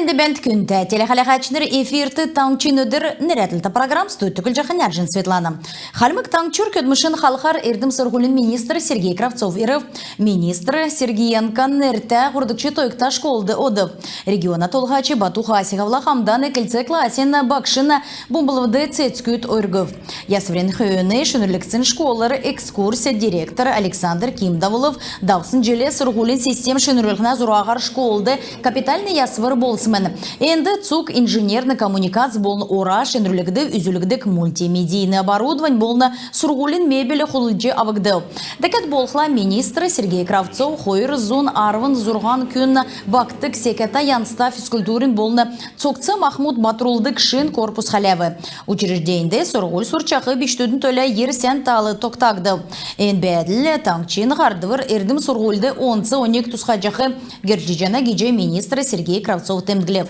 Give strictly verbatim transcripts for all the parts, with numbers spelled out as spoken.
Бәәнт, күндтә телехәләһәчнр! Эфирт «Таңһчин өдр» нерәдлтә программ. Студьд Түклҗәһин Әрҗин Светлана. Хальмг Таңһчур көдлмшин халхар эрдм-сурһулин министр Сергей Кравцов ирв. Министр Сергиенкон нертә һурвдгч тойгта школд одв. Региона толһач Бату Хасиковла хамдан эклц классин багшин Бумблвд цецгүд өргв. Ясврин хөөн шинрүлгдсн школар экскурс директор Александр Ким давулв. Давсн җил сурһулин систем шинрүллһнә зураһар школд капитальн ясвр болсмн. Энд цуг инженерн коммуникац болн ора шинрүлгдв. Үзүлгдг мультимедийн оборудовань болн сурһулин мебель хулдҗ авгдв. Дәкәд болхла министр Сергей Кравцов хойр зун арвн зурһан күн багтдг секәтә янзта физкультурин болн цогц-махмуд батрулдг шин корпус хәләв. Учрежденьд сурһуль сурчах бичкдүдин төлә йир сән таал тогтагдв. Эн бәәдл таңһчин һардвр эрдм-сурһульд онц оньг тусхаҗах герчлҗәнә гиҗ министр Сергей Кравцов темдглв.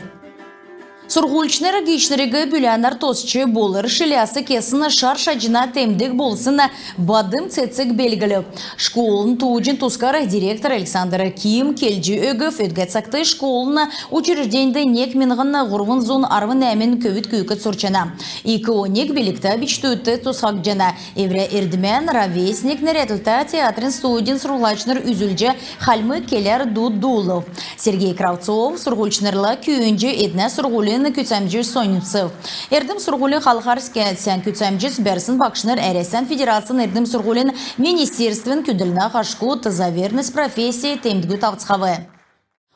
Сурһульчнр гиичнриг бүләнәр тосч, болар шиләс кесн шар шаҗна темдг болсн бадм цецг белглв. Школын тууҗин тускар директор Александр Ким келҗ өгв. Өдгә цагт школын учрежденьд нег миңһн һурвн зун арвн нәәмн көвүд-күүкд сурчана. Ик оньг билгтә бичкдүдт тусхагдҗана. Эврә «Эрдмән ровесник» нерәдлтә театрин студин сурһульчнр үзүлҗ, хальмг келәр дуд дуулв. Сергей Кравцов сурһульчнрла күүндҗ, эднә сурһулин күцәмҗ соньмсв. Эрдм-сурһулин халхар сән күцәмҗс бәрсн багшнр Әрәсән Федерацин эрдм-сурһулин министерствин күндллһнә хашкуд «За верность профессии» темдгүд авцхав.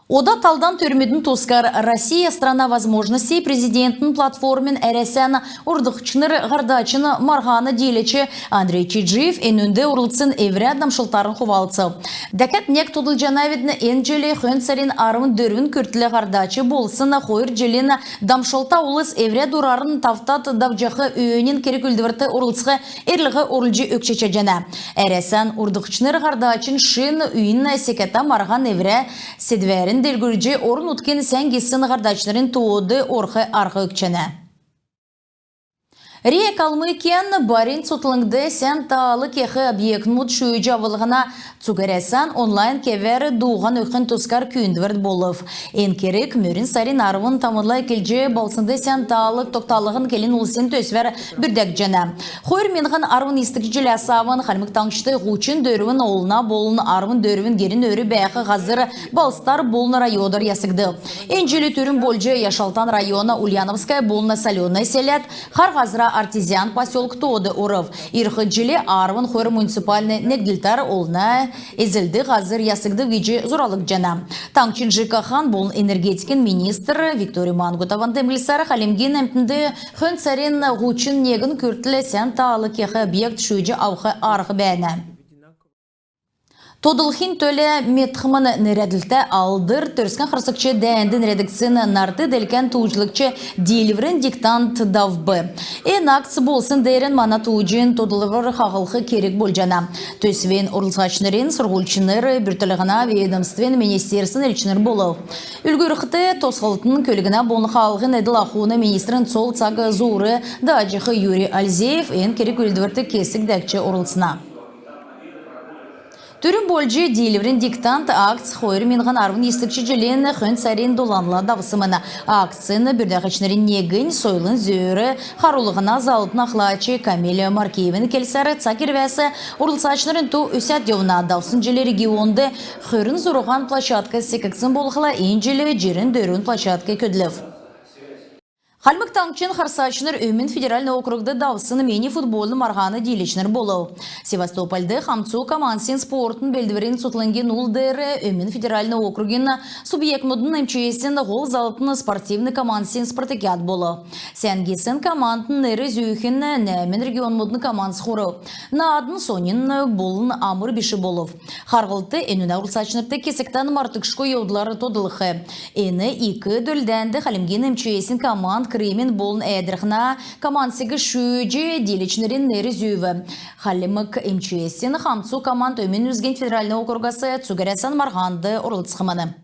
Ода талдан төрмүдин тускар. «Россия — страна возможностей» президентин платформин Әрәсән урдкчнр һардачин марһана дииләч Андрей Чиджиев энүнд орлцсн эврә дамшлтарн хувалцв. Дәкәд нег тодлҗанавидн: эн җил хөн сарин арвн дөрвн күртл һардач болсн хойр җилин дамшлта улс эврә дурарн тавтад давҗах өөнин керг-үүлдврт орлцх эрлһ орулҗ өгч чадҗана. Әрәсән урдкчнр һардачин шин үйин секәтә марһан эврә седвәрн делгрүлҗ, орн-нутгин сән гисн һардачнрин тоод орх арһ өгчәнә. РИА «Калмыкиян» барин цутхлңд сән таал кех объектмуд шүүҗ авлһна цуг Әрәсән онлайн кевәр дууһан өгхин тускар күүндвр болв. Эн керг мөрн сарин арвн тавнла эклҗ, «Балһснд сән таал тогталһн» келн-улсин төсвәр бүрдәгдҗәнә. Хойр миңһн арвн йисдгч җиләс авн Хальмг Таңһчд һучн дөрвн олна болн арвн дөрвн герин өөр бәәх һазр балһсдар болн районар ясгдв. Эн җил түрүн болҗ Яшалтан района Ульяновская болн Солёное селәд, Хар Һазра Артезиан поселк тоод орв. Ирх җил арвн хойр муниципальн негдлтәр олна эзлдг һазр ясгдв гиҗ зуралгдҗана. Таңһчин ЖКХ-н болн энергетикин министр Виктория Мангутован темдглсәр, хальмгин әмтнд хөн сарин һучн негн күртл сән таал кех объект шүүҗ авх арһ бәәнә. «Тодлхин төлә медхмн» нерәдлтә Алдр Төрскән харсгч дәәнд нерәдгдсн нарт-делкән тууҗлгч «Диилврин диктант» давв. Эн акц болсн деерән мана тууҗин тодлвр хаһлх керг болҗана. Төсвин орлцачнрнь сурһульчнр, бүртклһнә ведомствин, министерствин элчнр болв. Үлгүрлхд, тосхлтын, көлгнә болн хаалһин эдл-ахун министрин цол цаг зуур дааҗах Юрий Альзеев эн керг-үүлдврт кесг дәкҗ орлцна. Түрүн болҗ «Диилврин диктант» акц хойр миңһн арвн йисдгч җилин хөн сарин доланла давсмн. Акцин бүрдәгчнрин негнь — сойлын зөөр харулһна заллтын ахлач Камиль Маркиевин келсәр, цаг ирвәс орлцачнрин ту өсәд йовна. Давсн җил регионд хөрн зурһан площадк секгдсн болхла, эн җил җирн дөрвн площадк көдлв. Хальмг Таңһчин харсачнр Өмн федеральн округд давсн мини-футболын марһана дииләчнр болв. Севастопольд хамцу командсин спортын белдврин цутхлңгин ул деер Өмн федеральн округин субъектмудын МЧС-ин һол заллтын спортивн командсин спартакиад болв. Сән гисн командын нер зүүхин нәәмн регионмудын командс хурв. Наадн соньн болн амр биш болв. Харһлт энүнә орлцачнрт кесгтән мартгдшго йовдлар тодлх. Эн ик дөрлдәнд Хальмгин МЧС-ин команд Крымин болн Әәдрхнә командсиг шүүҗ, дииләчнрин нер зүүв. Хальмг МЧС-ин хамцу команд Өмн үзгин федеральн округас цуг Әрәсән марһанд орлцхмн.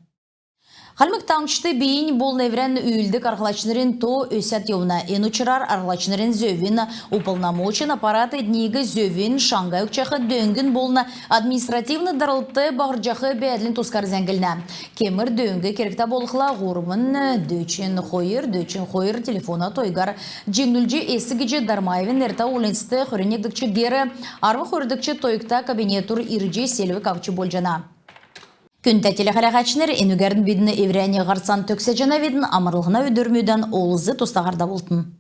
Хальмг Таңһчд бийнь болн эврән үүлддг арһлачнрин то өсәд йовна. Эн учрар арһлачнрин зөвин уполномоченн аппарат эдниг зөвин шаңһа өгчәх дөңгин болн административн дарлт баһрҗах бәәдлин тускар зәңглнә. Кемр дөңг кергтә болхла, һурвн дөчн хойр дөчн хойр телефона тойгар җиңнүлҗ эс гиҗ Дармаевин нертә уульнцд хөрн негдгч гер арвн хойрдгч тойгта кабинетүр ирҗ селвг авч болҗана. Күндтә телехәләһәчнр, энүгәрн бидн эврәннь һарцан төгсәҗәнәвидн. Амрлһна өдрмүдән олз-тустаһар давултн.